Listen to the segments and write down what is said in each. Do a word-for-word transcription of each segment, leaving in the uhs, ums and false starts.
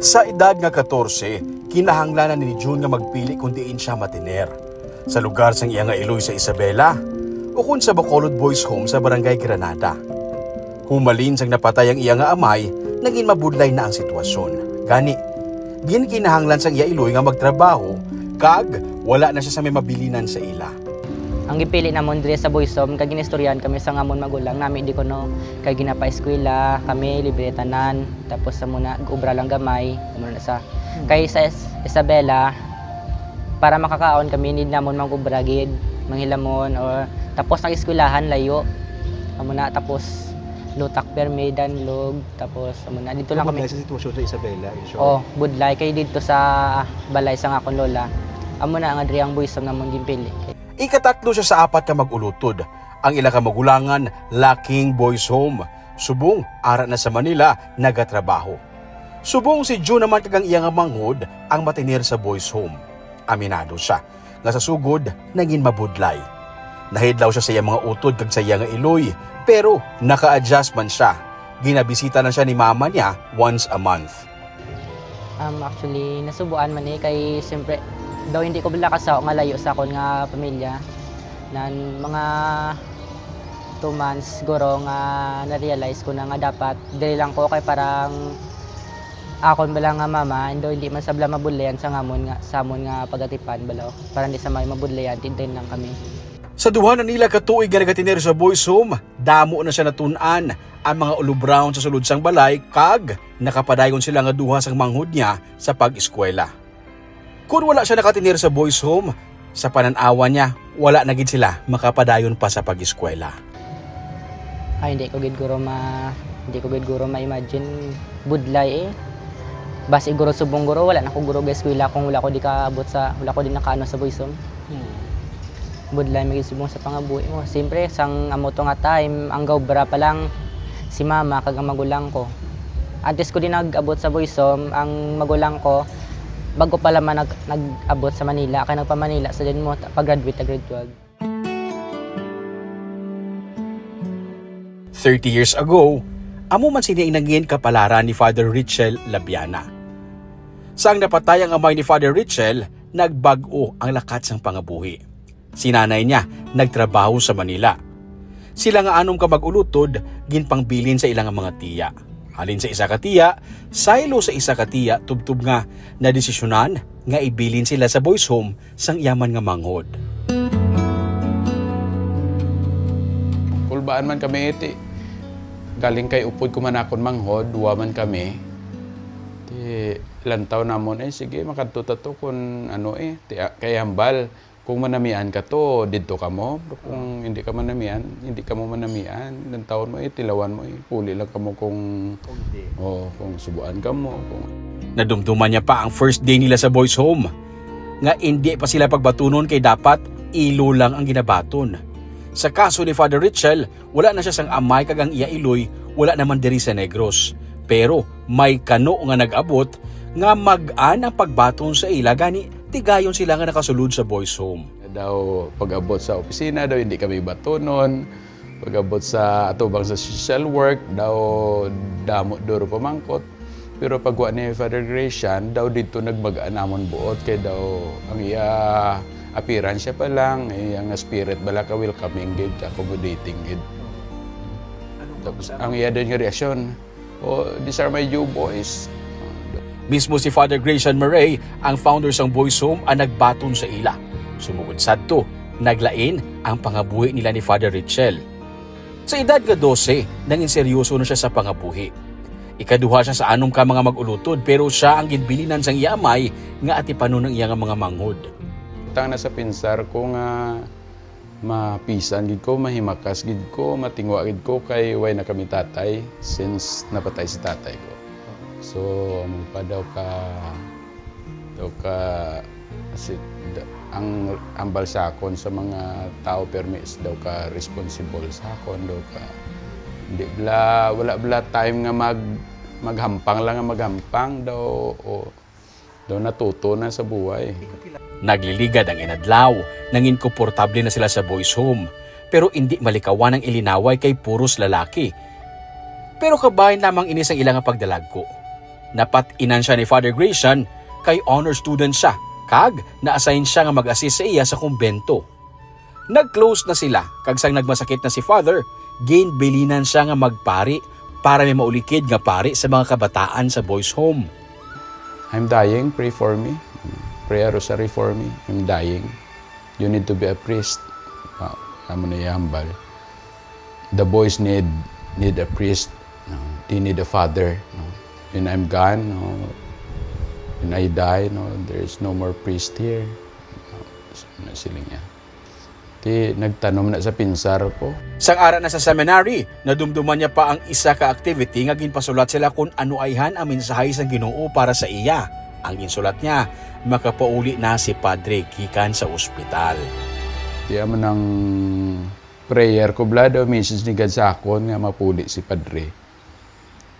Sa edad nga katorse, kinahanglan na ni June nga magpili kon diin siya matiner, sa lugar sang iya nga iloy sa Isabela ukon sa Bacolod Boys Home sa Barangay Granada. Humalin sang napatay ang iya nga amay, naging mabudlay na ang sitwasyon. Gani, ginkinahanglan sang iya iloy nga magtrabaho, kag wala na siya sa may mabilinan sa ila. Ang gipili namon diri sa Boys Home, kay ginistoryahan kami sang amon magulang nami di kuno, kay ginapaeskwela kami, libre tanan, tapos sa muna, obra lang gamay, amo na sa. Kay sa Is-, Isabela, para makakaon kami, need namon mag-obra gid, manghilamon, or tapos ang eskwelahan layo. Amo na, tapos lutak permi, danlog, tapos amo na, dito lang kami. Budlay sa sitwasyon sa Isabela, in short. Oh, budlay kay dito sa balay sa akon lola. Amo na nga diri ang Boys Home namon ginpili. Ikatatlo siya sa apat ka mag-ulutod. Ang ila ka magulangan, laking Boys Home. Subong, ara na sa Manila, nagatrabaho. Subong si June naman kag ang iya nga manghod ang matiner sa Boys Home. Aminado siya nga sa sugod nangin mabudlay. Nahidlaw siya sa iya mga utod kag sa iya nga iloy, pero naka-adjust man siya. Ginabisita na siya ni mama niya once a month. Um, actually, nasubuan man eh, kay siyempre, daw hindi ko bala kasaw nga layo sa akon nga pamilya. Nan mga two months, siguro, nga na-realize ko na nga dapat diri lang ko, kay parang akon bala nga mama, and daw hindi man sabla mabudlayan sa ngamon nga, sa amon nga pagatipan bala, para hindi sa may mabudlayan, tintin lang kami. Sa duha na nila ka tuig nga nagatiner sa Boys Home, damo na siya natun-an ang mga ulobrown sa sulod sang balay, kag nakapadayon sila nga duha sang manghod niya sa pag-eskwela. Kon wala siya nakatinir sa Boys Home, sa panan-awan niya, wala na gid sila makapadayon pa sa pag-eskwela. Ay, hindi ko gid guro ma-, hindi ko gid guro ma-imagine. Budlay eh. Basi guro subong guro, wala na ko guro ga-eskwela kung wala ko di kaabot sa, wala ko di nakaano sa Boys Home. Hmm. Budlay magin subong sa pangabuhi mo. Siyempre, sang amo to nga time, ang gaubra pa lang si mama kag ang magulang ko. Antes ko din nag-abot sa Boys Home, ang magulang ko, bago pa lamang nag-, nag-abot sa Manila, kay nagpa-Manila sa din mo, ta-, pag-graduate, ta grade twelve. Thirty years ago, amo man sini ang nangin kapalaran ni Father Richel Labiana. Sang napatay ang amay ni Father Richel, nagbag-o ang lakat sang pangabuhi. Si nanay niya nagtrabaho sa Manila. Sila nga anom ka mag-ulutod ginpangbilin sa ila nga mga tiya. Halin sa isa ka tiya, saylo sa isa ka tiya, tubtob nga nadesisyonan nga ibilin sila sa Boys Home sang iya man nga manghod. Kulbaan man kami, ti, galing kay upod ko man akon manghod, duwa man kami. Ti, lantaw namon, eh, sige, makadto ta to kun ano, eh, ti, ah, kay hambal. Kung manamian ka to, didto kamo. Pero kung hindi ka manamian, hindi kamo manamian. Lantawon mo, eh, tilawan mo, eh. Puli lang kamo kung, kung di. Oh, kung subuan kamo, kung Nadumduman niya pa ang first day nila sa Boys Home, nga indi pa sila pagbatunon kay dapat ilo lang ang ginabaton. Sa kaso ni Father Richel, wala na siya sang amay kag ang iya iloy wala naman diri sa Negros. Pero may kano nga nag-abot nga mag-an ang pagbaton sa ila, gani tigayon sila nga nakasulod sa Boys Home. Daw pag-abot sa opisina, daw hindi kami batunon. Pag-abot sa atubang sa social work, daw damo duro pamangkot. Pero pagwa ni Father Gracian, daw didto nagbagaan namon buot, kay daw ang iya appearance siya pa lang, iya nga spirit bala ka welcoming gid, accommodating gid. Tapos ang iya din nga reaksyon, "Oh, these are my new boys." Mismo si Father Gracian Murray, ang founder sang Boys Home, ang nagbaton sa ila. Sumugod sadto, naglain ang pangabuhi nila ni Father Richel. Sa edad nga dose, nangin seryoso na siya sa pangabuhi. Ikaduha siya sa anom ka mga mag-ulutod, pero siya ang ginbilinan sang iya amay nga atipanon ang iya nga mga manghod. Tang na sa pinsar ko nga mapisan gid ko, mahimakas gid ko, matingwa gid ko kay way na kami tatay since napatay si tatay ko. So, amo pa daw ka Daw ka, si, da-, ang hambal sa akon sa mga tao permi is daw ka responsible sa akon, daw ka, hindi bla, wala bla time nga mag, maghampang lang nga maghampang, daw, o, daw natuto na sa buhay. Nagliligad ang inadlaw, nangin komportable na sila sa boys' home, pero indi malikawan ang ilinaway kay puros lalaki. Pero kabahin lamang ini sang ila nga pagdalagko. Napat-inan siya ni Father Gratian kay honor student siya, kag na-assign siya nga mag-assist sa iya sa kumbento. Nag-close na sila, kag sang nagmasakit na si Father, ginbilinan siya nga magpari para may maulikid nga pari sa mga kabataan sa boys' home. "I'm dying, pray for me. Pray a rosary for me. I'm dying. You need to be a priest." Ah, amo na iya hambal. "The boys need, need a priest. No? They need a father. No? When I'm gone, no? When I die, no? There is no more priest here." No? So, na siling niya. Ti nagtanom na sa pinsar ko. Sang ara na sa seminary, nadumduman niya pa ang isa ka activity nga ginpasulat sila kon ano ayhan ang mensahe sang Ginoo para sa iya. Ang ginsulat niya, makapauli na si Padre gikan sa ospital. Ti amo nang prayer ko, bala daw message ni God sa akon nga mapuli si Padre.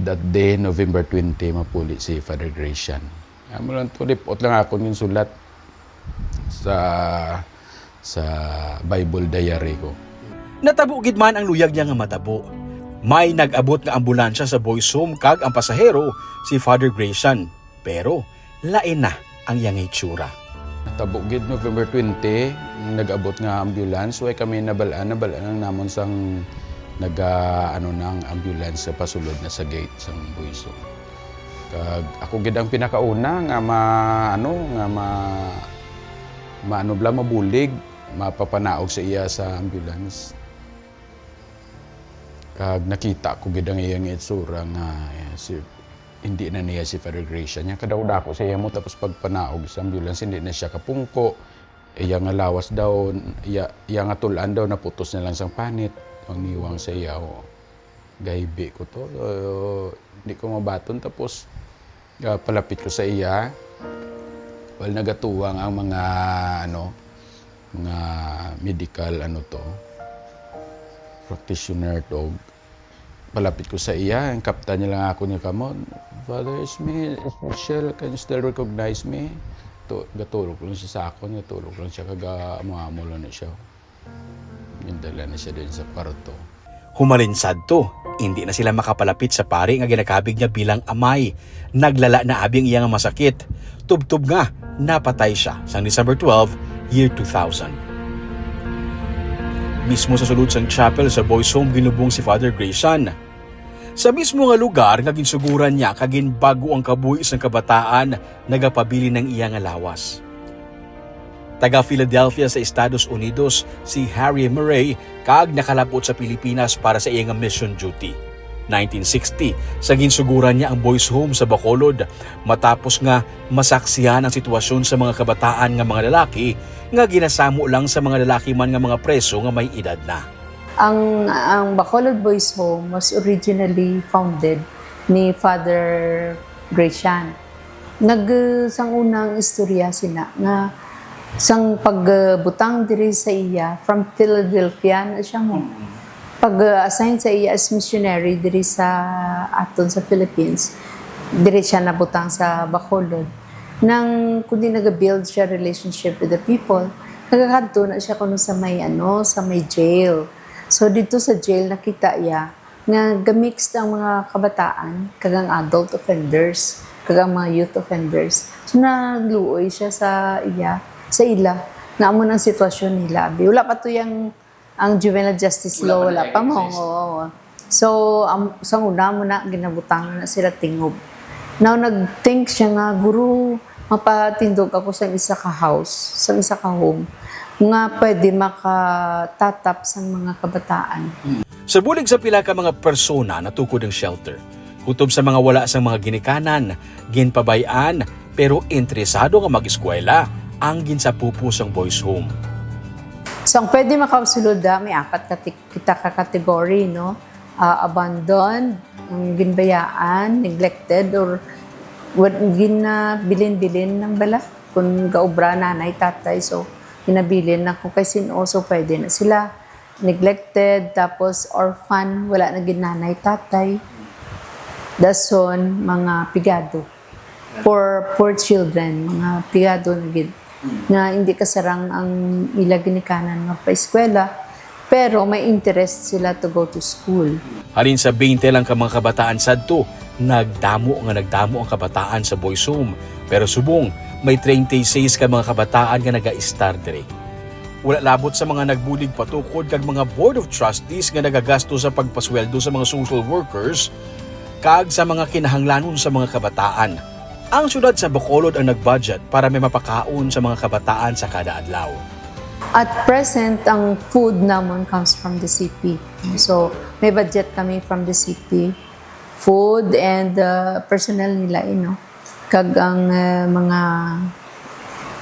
That day, November twenty, mapuli si Father Gratian. Amo lang to, lipot lang akon ginsulat sa, sa Bible diary ko. Natabo gid man ang luyag niya nga matabo. May nag-abot nga ambulansya sa boys' home kag ang pasahero si Father Gratian. Pero lain na ang iya nga hitsura. Natabo gid, November twenty, nag-abot nga ambulance, way kami nabal-an, nabal-an lang namon sang naga, ano na ang ambulance sa pasulod na sa gate sang boys' home. Kag ako gid ang pinakauna nga ma-, ano, nga ma-, maano bala, mabulig, mapapanaog sa iya sa ambulance. Kag nakita ko gid ang iya nga itsura nga, eh, si, hindi na niya si Father Gratian. Niya kadako-dako sa iya mo, tapos pagpanaog sa ambulance, hindi na siya kapungko. Iya nga lawas daw, iya, iya nga tul-an daw, naputos na lang sang panit. Ang niwang sa iya, o, gaybi ko to. Uh, hindi ko mabaton. Tapos, ah, palapit ko sa iya. Well, nagatuwang ang mga, ano, mga medical, ano to, practitioner to. Palapit ko sa iya, ang kaptan niya lang ako niya kamot, "Father, is me, is Michelle, can you still recognize me?" To, gatulok lang siya sa akon, gatulok lang siya, kag, ah, amo-amo lang na siya. Gindala na siya din sa kwarto. Humalin sadto, indi na sila makapalapit sa pari nga ginakabig niya bilang amay. Naglala na abi ang iya nga masakit. Tubtob nga, napatay siya sang December twelve, year two thousand. Mismo sa sulod sang chapel sa boys' home ginubong si Father Gratian. Sa mismo nga lugar nga ginsuguran niya kag ginbag-o ang kabuhi sang kabataan, nagapabilin ang iya nga lawas. Taga Philadelphia sa Estados Unidos si Harry Murray kag nakalapot sa Pilipinas para sa iya nga mission duty. Nineteen sixty, sa ginsuguran niya ang boys' home sa Bacolod, matapos nga masaksihan ang sitwasyon sa mga kabataan nga mga lalaki nga ginasamo lang sa mga lalaki man nga mga preso nga may edad na. Ang, ang Bacolod Boys Home was originally founded ni Father Gratian. Nag, sang unang istorya sina nga sang pagbutang diri sa iya, from Philadelphia na siya mo. Mm. Pag-assign sa iya as missionary diri sa aton sa Philippines, diri siya nabutang sa Bacolod. Nang kundi nag-build siya relationship with the people, nagakadto na siya kuno sa may, ano, sa may jail. So, dito sa jail, nakita iya nga gamixed ang mga kabataan kag ang adult offenders kag ang mga youth offenders. So, nagluoy siya sa iya, sa ila, nga amo nang sitwasyon nila. Abi, wala pa to yang, ang juvenile justice law, wala pa mo. Wala pa nag-exist. Oo, oo. So, am-, sa una mo na, ginabutang na sila tingob. Now, nag-think siya nga, "Guro, mapatindog ako sa isa ka house, sa isa ka home, nga pwede makatatap sa mga kabataan." Sa bulig sa pila ka mga persona natukod ang shelter, kutob sa mga wala sang mga ginikanan, ginpabay-an, pero interesado nga mag-eskwela ang ginsapupo sang boys' home. So, ang pwede makasulod, ah, may apat ka ti-, kita ka category, no? Ah, abandoned, ang ginbayaan, neglected, or wa-, ginabilin-bilin lang bala. Kung gaobra nanay, tatay, so, ginabilin na ko kay sin-o, so pwede na sila. Neglected, tapos orphan, wala na gid nanay, tatay. Dason, mga pigado. Poor, poor children, mga pigado na gid. Nga hindi kasarang ang ila ginikanan nga paeskwela, pero may interest sila to go to school. Halin sa twenty lang ka mga kabataan sadto, Nagdamo nga nagdamo ang kabataan sa Boys Home, pero subong may treinta y seis ka mga kabataan nga nagaistar diri. Wala labot sa mga nagbulig patukod kag mga Board of Trustees nga nagagasto sa pagpasweldo sa mga social workers kag sa mga kinahanglanon sa mga kabataan. Ang siyudad sa Bacolod ang nag-budget para may mapakaon sa mga kabataan sa kada adlaw. At present, ang food namon comes from the city. So, may budget kami from the city. Food and uh, personnel nila, you know. Kag ang uh, mga,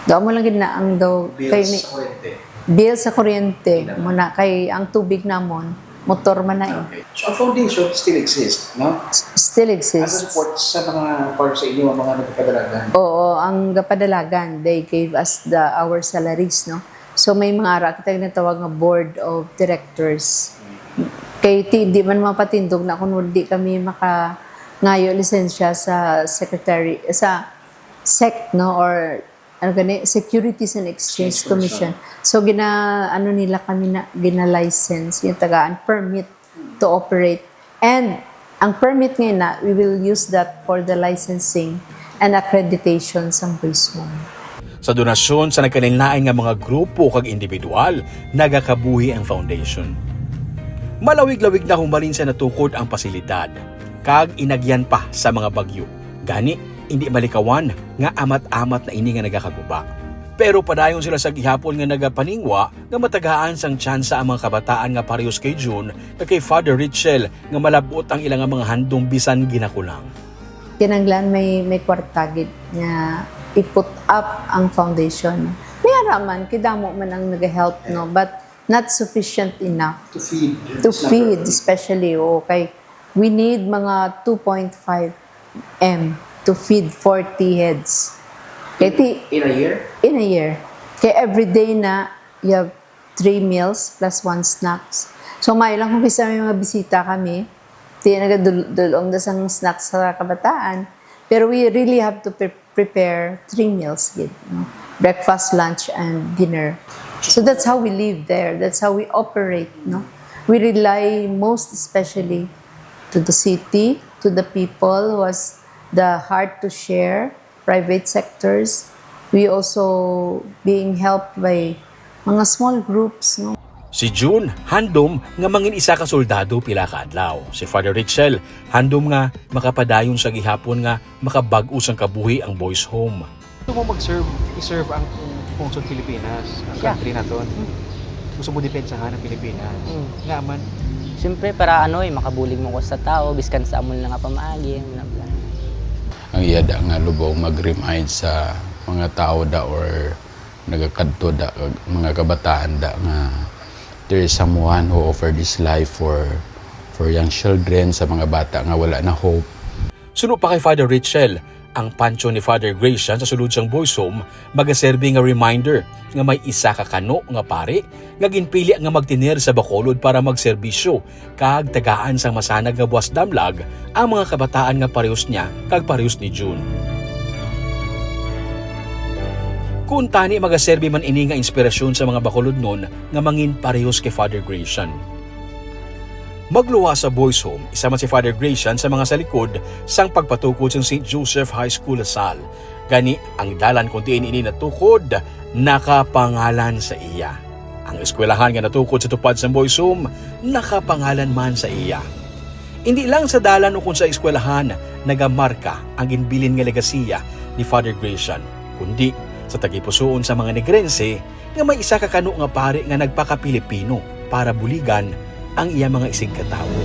daw mo lang gid na ang daw, kay Bills ni- sa kuryente. Bill sa kuryente, Ina. Muna kay ang tubig namon, motor man na eh. Okay. So, ang foundation still exists, no? Still As a exists. Support sa mga para sa inyo, ang mga nagpadalagan. Oo, ang gapadalagan, they gave us the our salaries, no? So may mga ara kita ginatawag nga board of directors. Kay ti, di man mapatindog na kung di kami makangayo lisensya sa secretary, sa sec, no, or ano gani, Securities and Exchange Exchange Commission. Commission. So gina ano nila kami na gina-license, yung tagaan permit to operate. And ang permit nga na, we will use that for the licensing and accreditation sang Boys Home. Sa donasyon sa nagkalain-lain nga mga grupo kag individual, nagakabuhi ang foundation. Malawig-lawig na humalin sa natukod ang pasilidad, kag inagyan pa sa mga bagyo. Gani, hindi malikawan nga amat-amat na ini nga nagakaguba. Pero padayon sila sa gihapon nga nagapaningwa nga matagaan sang tsansa ang mga kabataan nga parehos kay June kag kay Father Richel nga malab-ot ang ila nga mga handom bisan ginakulang. Kinahanglan may may kwarta gid nga i-put up ang foundation. May ara man, kay damo man ang nag-help, no, but not sufficient enough To feed. to feed, especially, o kay we need mga two point five M to feed forty heads. Kay ti, In a year? In a year. Kay every day na, you have three meals plus one snacks. So, maayo lang kung bisa may mga bisita kami, ti nagadul-, dulong da sang snacks sa kabataan. Pero we really have to pre- prepare three meals gid, no? Breakfast, lunch, and dinner. So that's how we live there. That's how we operate, no? We rely most especially to the city, to the people who has the heart to share, private sectors. We also being helped by mga small groups, no? Si June, handom nga mangin isa ka soldado pila ka adlaw. Si Father Richel, handom nga makapadayon sa gihapon nga makabag-o sang kabuhi ang Boys Home. Gusto mo mag-serve, i-serve ang kung, kung sa Pilipinas, ang Siya. Country naton. Gusto mo depensahan ang Pilipinas. Mm. Nga man, Siyempre, para ano eh, makabulig mo ko sa tao, biskan sa amon na nga pamaagi, muna ba? Ang iya da nga lubong mag-remind sa mga tao da or nagakadto da, mga kabataan da nga there is someone who offered his life for for young children, sa mga bata nga wala na hope. Suno pa kay Father Richel, ang pancho ni Father Gratian sa sulod sang Boys Home magaserbi nga reminder nga may isa ka kano nga pari nga ginpili nga magtener sa Bacolod para magserbisyo kag tagaan sang masanag nga buwas damlag ang mga kabataan nga parehos niya kag parehos ni June. Kuntani magaserbi man ini nga inspirasyon sa mga Bacolodnon nga mangin parehos kay Father Gratian. Magluwas sa Boys Home, isa man si Father Gratian sa mga sa likod sang pagpatukod sang Saint Joseph High School Lasal. Gani, ang dalan kung diin ini natukod, nakapangalan sa iya. Ang eskwelahan nga natukod sa tupad sang Boys Home, nakapangalan man sa iya. Hindi lang sa dalan ukon sa eskwelahan nagamarka ang ginbilin nga legasiya ni Father Gratian, kundi sa tagipusoon sa mga Negrense nga may isa ka kano nga pari nga nagpaka-Pilipino para buligan ang iya mga isigkatawo.